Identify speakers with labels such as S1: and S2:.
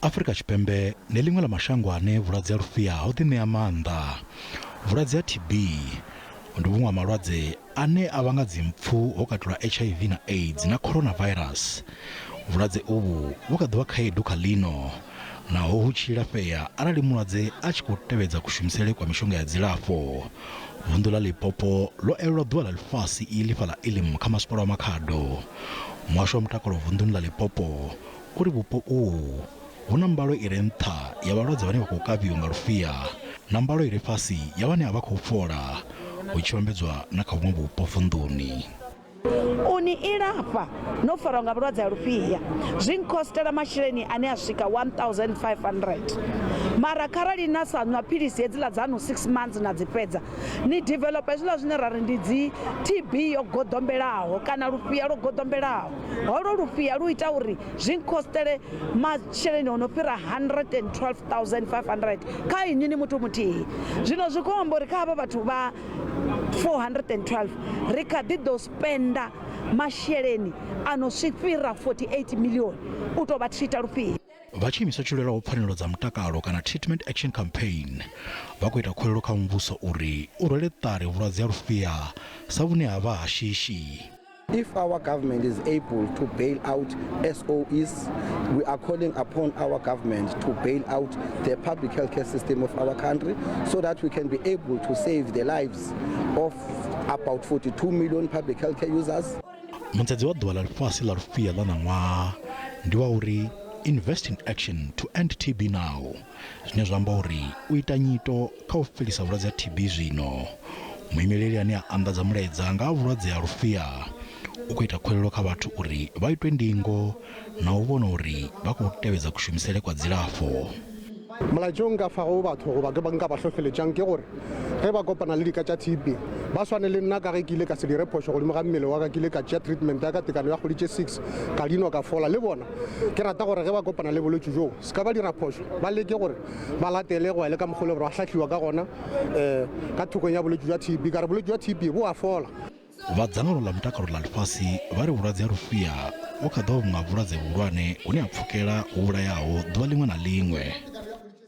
S1: Afrika Tshipembe ndi ḽiṅwe ḽa mashango ane vhulwadze ha lufhia ho ḓiṋea maanḓa. Vhulwadze ha TB ndi vhuṅwe ha malwadze ane a vhanga dzimpfu ho katelwa HIV na AIDS na coronavirus. Vhulwadze uvhu vhu kha ḓi vha khaedu kha ḽino naho hu tshi lafhea arali mulwadze a tshi khou tevhedza kushumisele kwa mishonga ya dzilafho. Vunḓu ḽa Limpopo ḽo elelwa ḓuvha ḽa ḽifhasi iḽi fhaḽa Elim kha masipala wa Makhado. Muhasho wa mutakalo vunḓuni ḽa Limpopo uri vhupo uhu hu na mbalo i re nṱha ya vhalwadze vhane vha khou kavhiwa nga lufhia na mbalo i re fhasi ya vhane a vha khou fhola hu tshi vhambedzwa na kha vhuṅwe vhupo vunḓuni.
S2: U ni ilafha no farwa nga vhulwadze ha lufhia zwi nkhostela masheleni ane a swika 1500 mara kharali na sa nwa philisi hedziḽa dzanu 6 months na dzi fhedza ni developa hezwiḽa zwine ra ri ndi dzi TB yo goḓombelaho kana lufhia lwo goḓombelaho. Holo lufhia lu ita uri zwi nkhostele masheleni o no fhira 112,500 kha inwi ni muthu muthihi. Zwino zwi khou amba uri kha havha vhathu vha 412 ri kha ḓi ḓo spenda masheleni a no fhira 48 million u tou vha treater lufhia.
S1: Vha tshiimiswa tshi lwelaho pfanelo dza mutakalo kana Treatment Action Campaign vha khou ita khuwelelo kha muvhuso uri u rwele ṱari vhulwadze ha lufhia sa vhune ha vha ha shishi.
S3: If our government is able to bail out SOEs, we are calling upon our government to bail out the public healthcare system of our country so that we can be able to save the lives of about 42 million public healthcare users.
S1: Mutsedzhi wa Ḓuvha ḽa Ḽifhasi ḽa Lufhia ḽa ṋaṅwaha ndi wa uri Invest in Action to End TB Now, zwine zwa amba uri u ita nyito kha u fhelisa vhulwadze ha TB zwino. Muimeleli ane a anḓadza mulaedza nga ha vhulwadze ha lufhia u khou ita khuwelelo kha vhathu uri vha itwe ndingo na u vhona uri vha khou tevhedza kushumisele kwa dzilafho.
S4: Molaetša o nka fago batho goba ke nka ba hlohleletšang ke gore ge ba kopana le dika tša TB ba swane le nna ka ge ke ile ka se dire phošo godimo ga mmele wa ka, ke ile ka tšea treatment ya ka tekano ya kgwedi tše 6 ka dinwa ka fola. Le bona ke rata gore ge ba kopana le bolwetši bjoo se ka ba dira phošo, ba leke gore ba latele go ya le ka mokgwa o le gore ba hlahliwa ka gona um ka thokong ya bolwetši bja TB, ka re bolwetši bja TB bo a fola.
S1: Vha Dzangano ḽa Mutakalo ḽa Ḽifhasi vha ri vhulwadze ha lufhia vhu kha ḓi vha vhuṅwe ha vhulwadze vhuhulwane hune ha pfukela hu vhulayaho ḓuvha ḽiṅwe na ḽiṅwe.